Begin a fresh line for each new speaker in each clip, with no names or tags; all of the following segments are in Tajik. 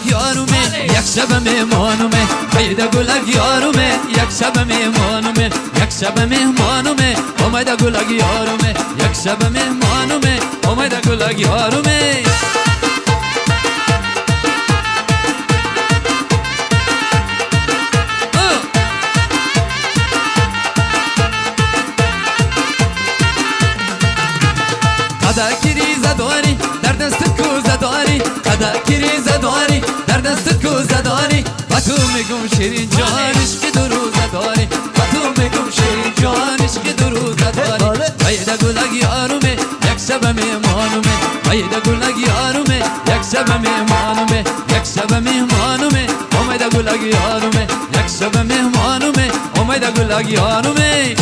یارومه یک شب مهمانومه میده گلک یارومه یک شب مهمانومه یک شب مهمانومه اومده گلک یارومه یک شب مهمانومه اومده گلک یارومه. قدا کریزه داری در دست کوزه داری قدا کریزه داری در دست کوزه داری با تو میگم شیرین جان عشق دو روزه داری با تو میگم شیرین جان عشق دو روزه داری میده گلک یارومه یک شب مهمانومه میده گلک یارومه یک شب مهمانومه یک شب مهمانومه اومده گلک یارومه یک شب مهمانومه اومده گلک یارومه.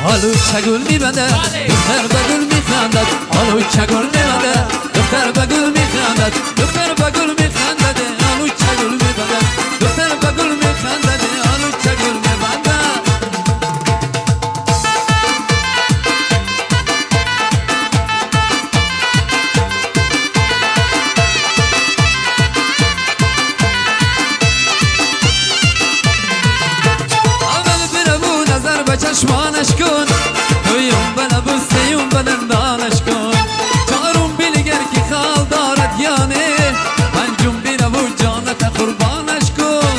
آلو چگل میبندد دختر به گل میخندد آلو چگل میبندد دختر به گل میخندد دختر به گل میخندد آلو چگل میبندد دختر به گل میخندد آلو چگل میبندد. اول برمو نظر به چشمانش کن دویم به لب و سیوم به دندانش کن چهارم بیلگر که خال دارد یانه پنجم بیره و جانت قربانش کن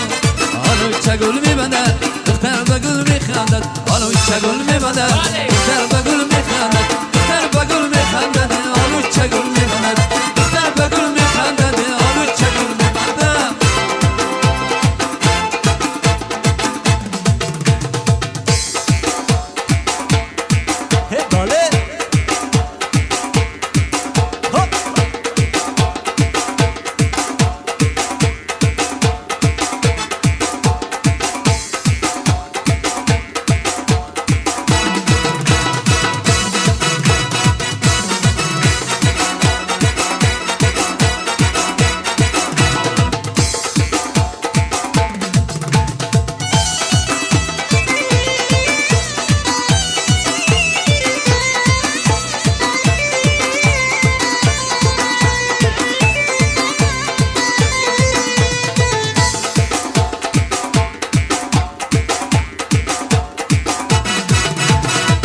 آلو چگل میبندد دختر به گل میخندد آلو چگل میبندد دختر به گل میخندد دختر به گل میخندد آلو چگل میبندد دختر به گل میخندد آلو چگل میبندد.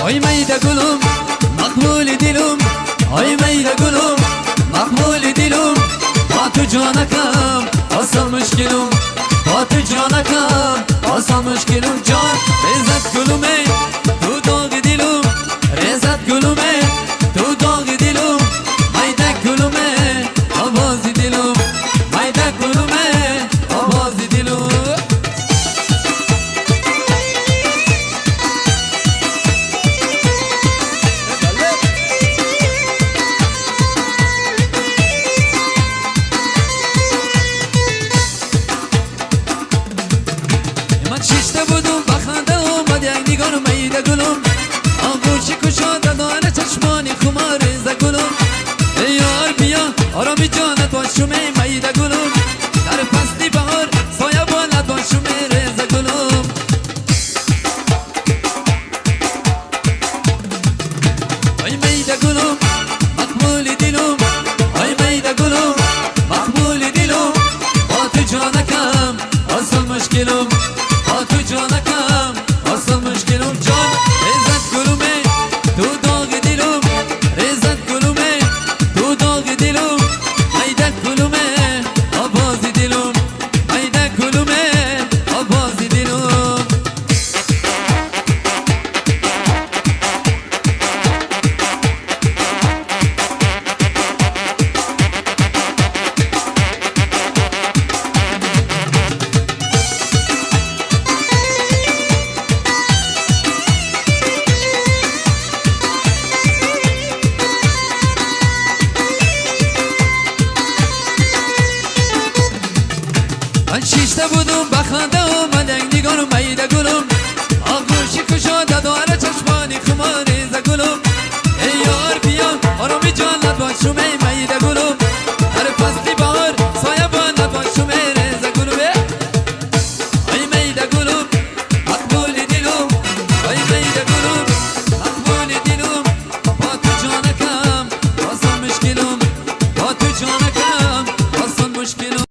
Ay meyde gülüm, makbul dilim. Ay meyde gülüm, makbul dilim. Batı canakam, asal müşkilim. Batı canakam, asal müşkilim. Can, rezat gülüm ey, tu dağ dilim. Rezat gülüm ey, tu dağ dilim. Meyde gülüm ey, avaz dilim. Meyde gülüm ey, avaz dilim. من شیشته بودم بخنده اومد یک نگار میده گلم آغوشی کشاده داره چشمانی خمار ز گلم ای یار بیا آرامی جانت باشم ای میده گلم در فصل بهار سایه بالت باشم ای رز گلم. ای میده گلم مقبول دلم ای میده گلم مقبول دلم با تو جانکم اصل مشکلم با تو جانکم اصل مشکلم جان رزت گلومه تو داغ دلم رزت گلومه تو داغ دلم میده گلومه Шишта будум, ба ханда омад як нигору майда гулум. Оғӯши кушода дора, чашмони хумори за гулум. Эй ёр, биё, ороми ҷонат бошум, эй.